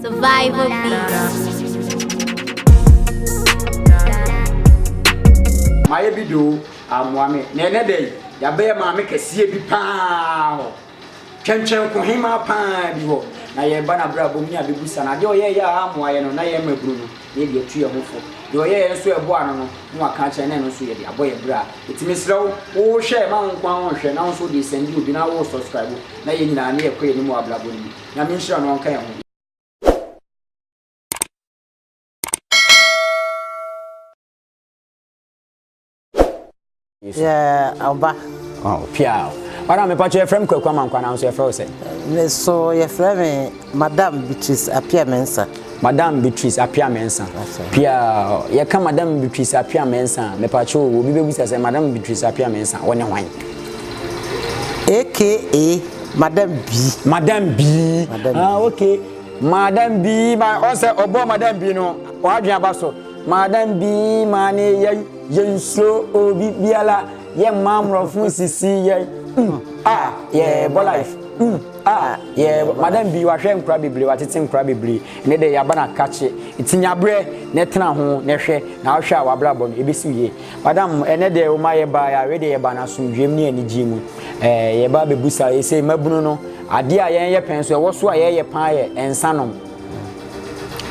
Survival Beats. Mayɛ bi do amoa me na ɛnɛ da yi yɛabɛyɛ maame kɛseɛ bi paa hɔ twɛntwɛn ko hemaa paa bi hɔ na yɛreba n'abrabɔ mu ne abɛbusa no adeɛ ɔyɛɛyɛ a amoa yɛ no na yɛn mmabunu no na yɛde atu yɛn ho fo deɛ ɔyɛɛyɛ nso ɛboa no no na waka akyerɛ na ɛno nso yɛde abɔ yɛn bra ɛti mesrɛ wo wohwɛ ma wo nko ara nhwɛ na wo nso wode sɛnde obi na wo subscribe na yɛn nyinaa ne yɛkɔ yɛn anim wɔ abrabɔ no mu. Nyame nhyira no ɔnka yɛn ho. Yeah, ɔba. Oh, piao. Madam, me pacho yɛfrɛ me Kwaku Amankwa na nso yɛfrɛ wo sɛ? Me so yɛfrɛ me Madam Beatrice Appiah Mensah. Madam Beatrice Appiah Mensah. Piao. Yɛka Madam Beatrice Appiah Mensah a, me pacho obi bɛbisa sɛ Madam Beatrice Appiah Mensah, wɔne hwan? AKA Madam B. Madam B. Madam B. Ah, okay. Madam B, ma ɔsɛ ɔbɔ Madam B no, wadwen aba so. Madam B, ma ne yɛ yɛnsuro obi biara, yɛ mma mmorɔfo sisi yɛ. Ah, yɛ bɔ life. Ah, yɛ Madam B wahwɛ nkora bebree, watete nkora bebree. Ne de yaba na kakye. Nti nyabrɛ na tena ho na hwɛ na wohwɛ a wabrabɔ no ebesi yie. Madam, ɛnɛ deɛ woma yɛbaeɛ a, wei deɛ yɛba no asomdwoeɛ mu ne anigyeɛ mu. Ɛɛ, yɛba abɛbusa, ɛsei mmabunu no, adeɛ a yɛn yɛ pɛn so, ɛwɔ so a yɛyɛ paa yɛ nsa nom,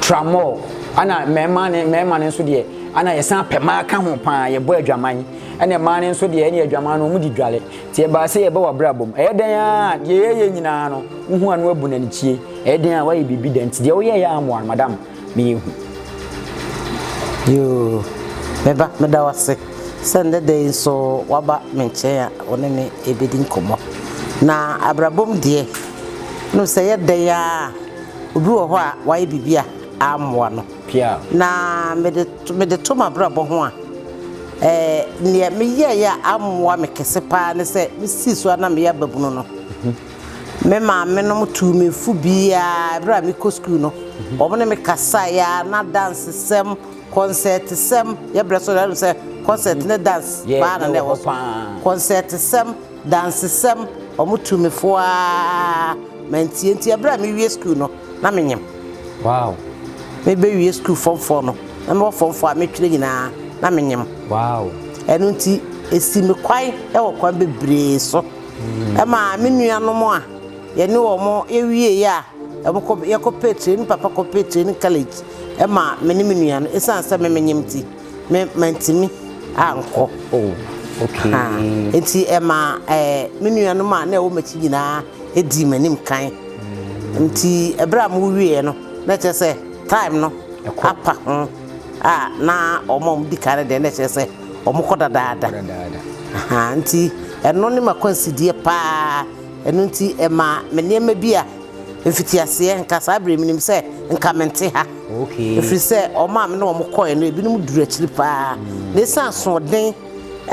tramɔɔ, ɛna mmarima ne mmarima no nso deɛ, ɛna yɛsan pɛ mmaa ka ho paa, yɛbɔ adwaman, ɛna mmaa no nso deɛ, ɛne adwaman no wɔn di dwale. Nti ɛbaa sɛ yɛba w'abrabɔ mu, ɛyɛ dɛn ara deɛ yɛyɛ nyinaa no, wohu ano abu n'anikyie, ɛyɛ dɛn a woayɛ biribi da, nti deɛ woyɛeɛ ammoa no, madam, meyɛ hu. Yoo, me ba, meda wo ase sɛ nnɛ da yi nso woaba me nkyɛn a wo ne me rebɛdi nkɔmmɔ. Na abrabɔ mu deɛ, wonim sɛ ɛyɛ dɛn ara a, obi wɔ hɔ a wayɛ biribi a ammoa no. Na mede mede to m'abrabɔ ho a, ɛɛ, deɛ meyɛeɛ a ammoa me kɛse paa ne sɛ mesii so a na meyɛ ababunu no. Me maamenom tuu me fo biara berɛ a mekɔ sukuu no. Wɔn ne me kasaeɛ ara na dansesɛm, kɔnsɛɛtesɛm, yɛ berɛ so na sɛ kɔnsɛɛt ne dance paa na na ɛwɔ so. Kɔnsɛɛtesɛm, dansesɛm, wɔn tuu me fo ara mantie. Nti ɛberɛ a mewie sukuu no, na menyem. Wow. Mebɛwie sukuu fɔm fɔɔ no, na mewɔ fɔm fɔɔ a metwerɛ nyinaa, na menyem. Wow. Ɛno nti, ɛsi me kwan wɔ kwan bebree so. Ɛmaa me nuanom a yɛne wɔn wieeɛ a wɔkɔ yɛkɔpɛɛ training papa kɔpɛɛ training college ma me ne me nua no ɛsiane sɛ me menyem nti me mantumi ankɔ. Oh, okay. Ha, nti ɛma eh, me nuanom a na ɛwɔ m'akyi nyinaa dii m'anim kan. Nti ɛberɛ a mowieɛ no na kyerɛ sɛ time no apa ho a na wɔn a wɔdi kan no deɛ na kyerɛ sɛ wɔkɔ dadaada. Ahaa, nti ɛno ne m'akwansideɛ paa. Ɛno nti ɛma me nneɛma bi a mfitiaseɛ nka saa berɛ menim sɛ nka mente ha. Ɛfiri sɛ wɔn a me ne wɔn kɔeɛ no ebinom duru akyiri paa. Na ɛsiane asoɔden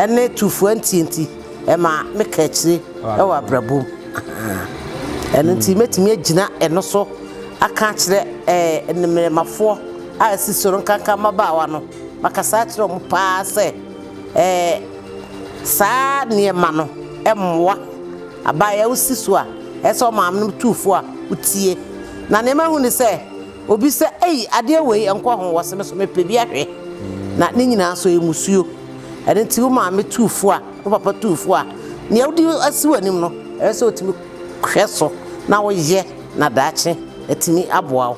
ne tufoɔ antie nti ɛma meka akyire wɔ abrabɔ mu. Ɛno nti mɛtumi agyina ɛno so aka akyerɛ ɛɛ nnɛmmafoɔ a asi so no nkanka mmabaawa no. Makasa akyerɛ wɔn paa sɛ ɛɛ saa nneɛma no mmoa abaayewa wosi so a ɛsɛ sɛ ɔmaame no tu fo a wotie. Na nea mahu ne sɛ obi sɛ ei adeɛ wei ɛnkɔ ho wɔse me so mepɛ bi ahwɛ na ne nyinaa nso ɛyɛ musuo. Ɛno nti wo maame tu fo a wo papa tu fo a nea wode asi w'anim no ɛsɛ sɛ wotumi hwɛ so na woyɛ na daakye atumi aboa wo.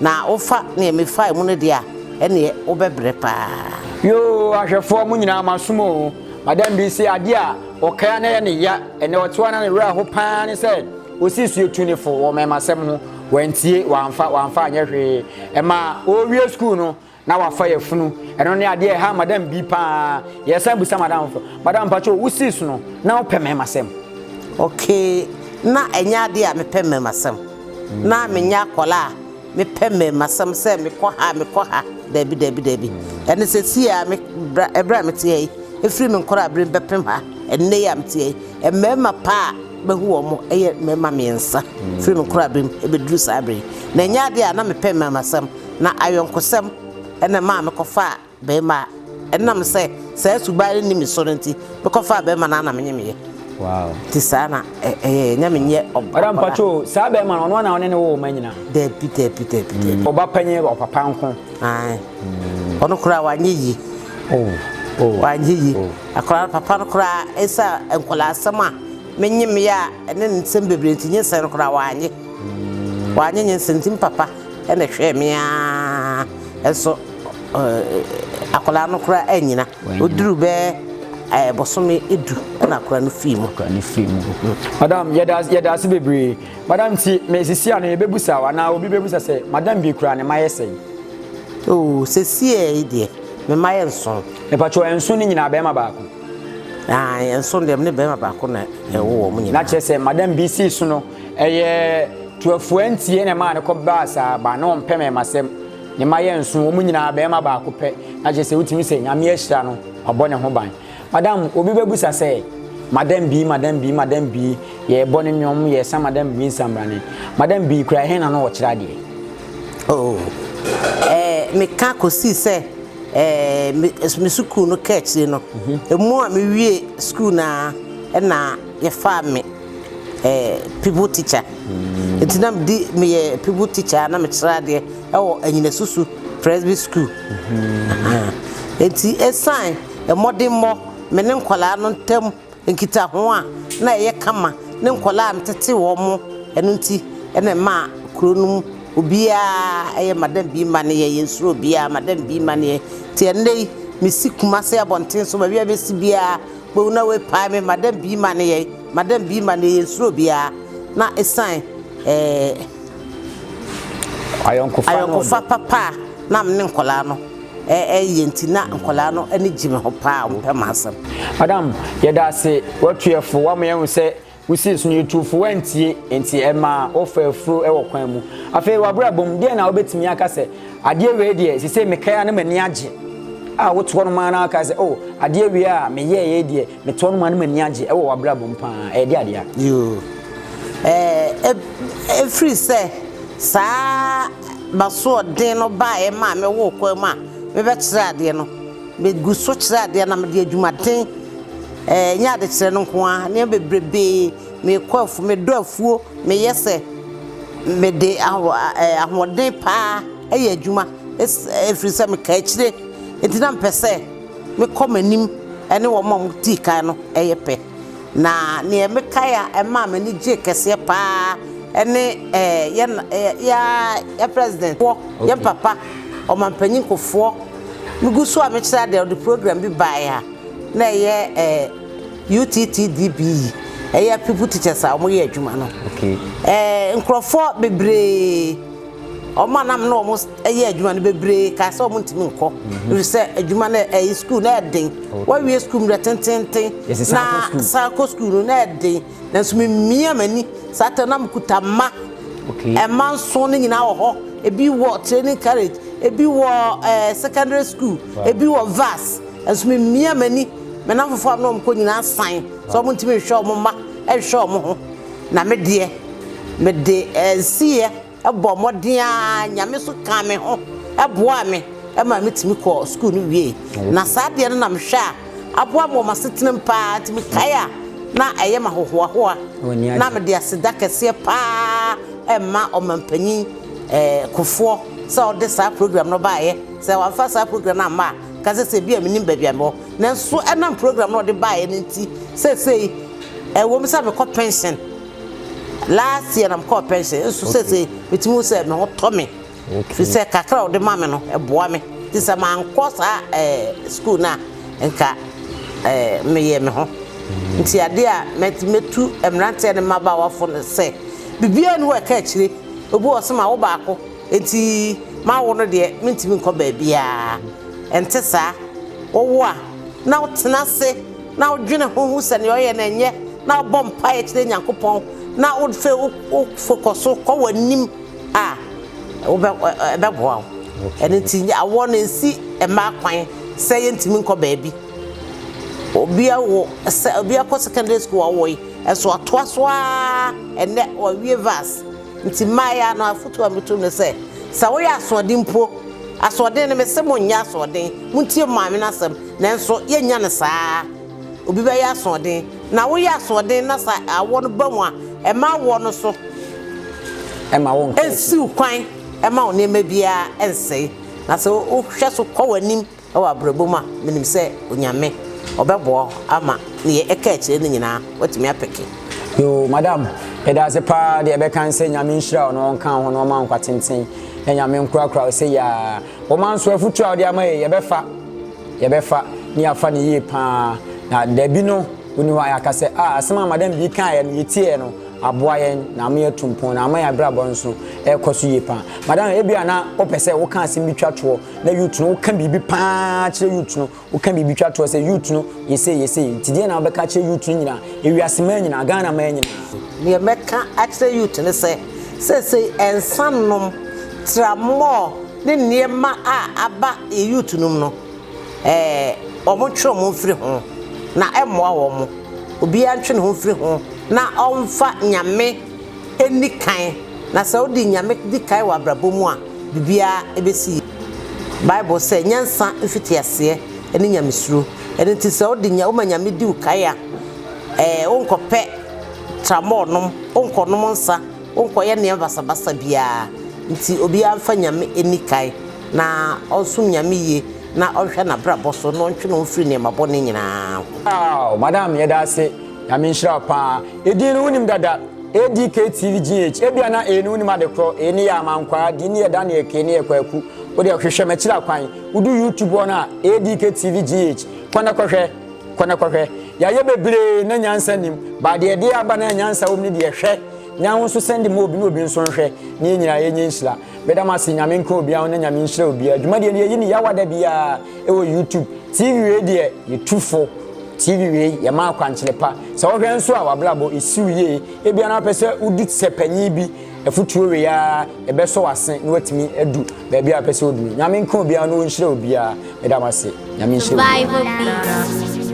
Na wofa nea mefae mu no deɛ a, ɛnneɛ wobɛbrɛ paa. Yoo ahwɛfoɔ mo nyinaa masom oo. Madam bi se adeɛ a ɔkae a na ɛyɛ ne ya ɛnɛ ɔte hɔ a na ne werɛ aho paa ne sɛ ɔsii so yɛtu ne fo wɔ mmɛɛmasɛm ho wantie wamfa wamfa anyɛ hwee ɛma ɔrewie sukuu no na wafa yafunu ɛno ne adeɛ a ɛha madam bi paa yɛsan bisa madam foforɔ madam mpakyɛw wosii so no na wopɛ mmɛɛmasɛm? Okay na ɛnyɛ adeɛ a mepɛ mmɛɛmasɛm na menyɛ akwadaa a mepɛ mmɛɛmasɛm sɛ mekɔ ha mekɔ ha daabi daabi daabi ɛne sɛsi a me bra ɛberɛ a mete ha yi ɛfiri me nkwadaa berɛ mu bɛpem ha ɛnnɛ yi a mete ha yi mmarima paa a mahu wɔn ɛyɛ mmarima mmiɛnsa firi me nkwadaa berɛ mu ɛbɛduru saa berɛ yi na ɛnyɛ adeɛ a na mepɛ mmɛɛmasɛm Na ayɔnkosɛm na ɛmaa mekɔfaa barima a ɛnam sɛ saa suban no nni me so no nti, mekɔfaa barima no ara na menye me yɛ. Wow. Nti saa na ɛyɛ na menyɛ ɔba. Madam mpacho, saa bɛrima no ɔno na ɔne ne wo ma nyina? Dabi dabi dabi dabi. Ɔba panyin ɔpapa nko. Ae. Ɔno koraa wanyɛ yie. Oh. Oh. Wanyɛ yie. Oh. Akwadaa papa no koraa ɛsɛ nkwadaa asɛm a menye me a ɛne ne nsɛm bebree nti nyinsɛn no koraa wanyɛ. Wanyɛ nyinsɛn nti papa ɛna hwɛɛ me ara nso akwadaa no koraa anyina. Oduru bɛyɛ bosome du na akwadaa no fii mu. Akwadaa no fii mu. Madam, yɛda yɛda ase bebree. Madam ti me sisi ano yɛbɛbusa wo anaa obi bɛbusa sɛ madam bi kura ne mma yɛ sɛn? Oh, sɛsiɛ yi deɛ me mma yɛ nson. Mepakyɛw nson no nyinaa bɛrima baako? Ae, nson deɛ me ne bɛrima baako na ɛwo wɔn nyinaa. Na kyerɛ sɛ madam bi sii so no ɛyɛ tuafua ntie na ɛmaa no kɔ baa saa ba na ɔmpɛ mɛɛmasɛm. Ne mma yɛ nson, wɔn nyinaa barima baako pɛ, na kyerɛ sɛ wotumi sɛ Nyame ahyira no, wabɔ ne ho ban. Madam, obi bɛbusa sɛ, Madam Bii, Madam Bii, Madam Bii, yɛrebɔ ne nnwom, yɛresa Madam Bii nsambrane. Madam Bii koraa, ɛhe na na ɔkyerɛ adeɛ? Oh, eh, meka kɔsii sɛ eh, me, me sukuu no ka akyire no, ɛmu a mewie sukuu no ara ɛna yɛfaa me eh, pupil teacher. Nti na medi meyɛ pupil teacher na mekyerɛ adeɛ ɛwɔ Anyinasusu Presby School. Nti ɛsan mmɔdemmɔ me ne nkwadaa no ntam nkitaho a na ɛyɛ kama ne nkwadaa a metete wɔn mo ɛno nti ɛna ɛmaa kuro no mu obiara ɛyɛ Madam Bi mma ne yɛ yɛnsuro obiara Madam Bi mma ne yɛ. Nti ɛnnɛ yi mesi Kumase abɔnten so baabi a mɛsi biara Bohu na woepae me, madam bii ma ne yɛn, madam bii ma ne yɛn, yɛnsuro obiara, na esiane eh, Ayɔnkofa ne ɔdɔ. ayɔnkofa papa a na me ne nkwadaa no ɛyɛ nti, na nkwadaa no ani gye me ho paa, wɔpɛ m'asɛm. Madam, yɛda ase, woatu yɛn fo, woama yɛahu sɛ Wosii so no, yɛtuu fo, woantie, enti ɛmaa wofaa afuro wɔ kwan mu. Afei w'abrabɔ mu, deɛn na wobɛtumi aka sɛ, Adeɛ wei deɛ, seesei mekae a na m'ani agye? A wote hɔnom ara na wokae sɛ, Oh, adeɛ wei a meyɛeɛ yi deɛ, mete hɔnom ara na m'ani agye wɔ w'abrabɔ mu paa. Ɛyɛ deɛ adeɛ a? Yoo. Ɛɛ, ɛfiri sɛ saa m'asoɔden no baeɛ maa mewoo kwan mu a mebɛkyerɛ adeɛ no, megu so kyerɛ adeɛ na mede adwumaden Ɛnyɛ adekyerɛ no nko ara, nneɛma bebrebe, mekɔ afuo, medɔ afuo, meyɛ sɛ mede ahoɔden paa yɛ adwuma ɛfiri sɛ meka akyire nti na mepɛ sɛ mekɔ m'anim ne wɔn a wɔdii kan no yɛ pɛ. Na nea mekae a ɛmaa m'ani gyee kɛseɛ paa ne yɛn yɛn president, yɛn papa, ɔmanpanyin Kufuor, megu so a mekyerɛ adeɛ ɔde program bi baeɛ a, na ɛyɛ eh, UTTDBE, ɛyɛ people teachers a wɔyɛ adwuma no. Okay. Eh, nkurɔfoɔ bebree, wɔn a nam na wɔn yɛ adwuma no bebree kaa sɛ wɔn ntumi nkɔ. Mhm. Ɛfiri sɛ adwuma no ɛyɛ sukuu na ɛden. Wɔawie sukuu mmerɛ tententen na san kɔ sukuu no na ɛden. Nanso memia m'ani saa tɛ na mekuta mma. Mma nson no nyinaa wɔ hɔ. Ebi wɔ training college, ebi wɔ eh, secondary school, ebi wɔ VAS. Nanso mimia m'ani, me nnamfofo a me ne wɔn kɔ nyinaa san sɛ wɔntumi nhwɛ wɔn mma nhwɛ wɔn ho. Na me deɛ, mede nsiyɛ bɔɔ mmɔden ara, Nyame nso kaa me ho boaa me ma mitumi kɔɔ sukuu no wiei. Na saa adeɛ no na mehwɛ a, aboa me wɔ m'asetenam paa, nti mekae a, na ɛyɛ me ahohoahoa. Na mede aseda kɛseɛ paa rema Ɔmampanyin Kufuor sɛ ɔde saa program no baeɛ. Sɛ wamfa saa program no amma a, Ka sɛ, Sɛ ebia minnim baabi a mewɔ, nanso ɛnam program no a ɔde baeɛ no nti, seesei ɛwom sɛ mekɔ pension, last year na mekɔɔ pension, nso seesei metumi hu sɛ me ho tɔ me, ɛfiri sɛ kakra a ɔde ma me no, ɛboa me. Nti sɛ mankɔ saa eh, school no a, nka eh, meyɛ me ho. Nti adeɛ a mɛtu mmeranteɛ ne mmabaawafo no sɛ, biribiara nni hɔ a ɛka akyire. Obi wɔ hɔ sɛ mawo baako, Enti m'awo no deɛ, mentumi nkɔ baabiara. Ɛnte saa. Wowo a, na wotena ase na wodwene ho hu sɛ nea ɔyɛ no ɛnyɛ, na wobɔ mpaeɛ kyerɛ Nyankopɔn, na afei wo kɔ so kɔ w'anim a, wobɛ, ɛbɛboa wo. Ɛno nti, awoɔ no nsi mmaa kwan sɛ yɛntumi nkɔ baabi. Obi awo, sɛ obi akɔ secondary school a ɔwɔ yi, nso atoa so ara, ɛnnɛ wawie vas. Nti mmaeɛ no afotuo a metu ne sɛ, sɛ woyɛ asoɔden mpo, asoɔden no mese monnyɛ asoɔden, montie mo maame no asɛm, nanso yɛnnya no saa. Obi bɛyɛ asoɔden Na woyɛ asoɔden na sɛ awɔ no ba mu a, ɛmma awɔ no so Ɛmma wo nka akyi. nsiw kwan mma wo nneɛma biara nsɛe. Na sɛ wohwɛ so kɔ w'anim wɔ abrabɔ mu a, menim sɛ Onyame ɔbɛboa wo ama neɛ ɛka akyire no nyinaa woatumi apeke. Yoo madam yɛdaase paa deɛ yɛbɛka ne sɛ Nyame nhyira wo na ɔnka wo ho na ɔma wo nkwa tenten na Nyame nkorakora wo sɛ yaa wɔma nso afutuo a wode ama yɛ yɛbɛfa yɛbɛfa ne yɛafa no yie paa na dabi no woni hɔ a yɛaka sɛ ah asɛm a madam bi kaeɛ no yɛtieɛ no aboa yɛn na ama yɛatu mpɔn na ama yɛn abrabɔ nso ɛrekɔ so yie paa madam ebia na wopɛ sɛ woka asɛm bi twa toɔ na youth no woka biribi paa kyerɛ youth no woka biribi twa toɔ sɛ youth no yɛsei yɛsei nti deɛ na wobɛka akyerɛ youth no nyinaa ewiase maa nyinaa Ghana maa nyinaa. Deɛ mɛka akyerɛ youth ne sɛ seesei nsa nom, tramɔɔ ne nneɛma a aba yɛ youth no mu no ɛɛ wɔn ntwe wɔn mfiri ho na ɛmmoa wɔn. Obiara ntwe ne ho mfiri ho na ɔmfa Nyame nni kan, na sɛ wode Nyame di kan wɔ abrabɔ mu a, biribiara bɛsi yie. Bible sɛ, Nyansa mfitiaseɛ ne nyamesuro. Ɛno nti sɛ wode nya woma Nyame di wo kan a, ɛɛ wonkɔpɛ tramɔɔ nom, wonkɔnom nsa, wonkɔyɛ nneɛma basabasa biara. Nti obiara mfa Nyame nni kan na ɔnsom Nyame yie na ɔnhwɛ n'abrabɔ so na ɔntwe ne ho mfiri nneɛma bɔne nyinaa ho. Aww madam yɛda ase Nyame nhyira wo paa. Edin no wonim dada, ADKTVGH, ebia na A no wonim ade korɔ, A no yɛ Amankwaa, D no yɛ Daniel, K no yɛ Kwaku. Wo deɛ hwehwɛ m'akyiri akwan. Wodu YouTube hɔ no a, ADKTVGH, kɔ na kɔhwɛ, kɔ na kɔhwɛ. Yɛayɛ bebree na nyansa nnim, but deɛ ɛde aba no a nyansa wom no deɛ hwɛ, na wo nso sɛnde ma obi na obi nso nhwɛ, na yɛn nyinaa yɛnyɛ nhyira. Meda mo ase, Nyame nka obiara ho na Nyame nhyira obiara. Dwumadie no yɛyi no Yawa da biara ɛwɔ YouTube. TV wei deɛ yɛtu fo. TV wei yɛma akwankyerɛ pa. Sɛ wohwɛ nso a w'abrabɔ esiw yie. Ebia na wopɛ sɛ wodi sɛ panyin bi. Afutuo wei ara ɛbɛsɔ w'ase na woatumi adu baabi a wopɛ sɛ woduru. Nyame nka obiara na ɔnhyira obiara. Meda mo ase. Nyame nhyira obiara. Survival Beats.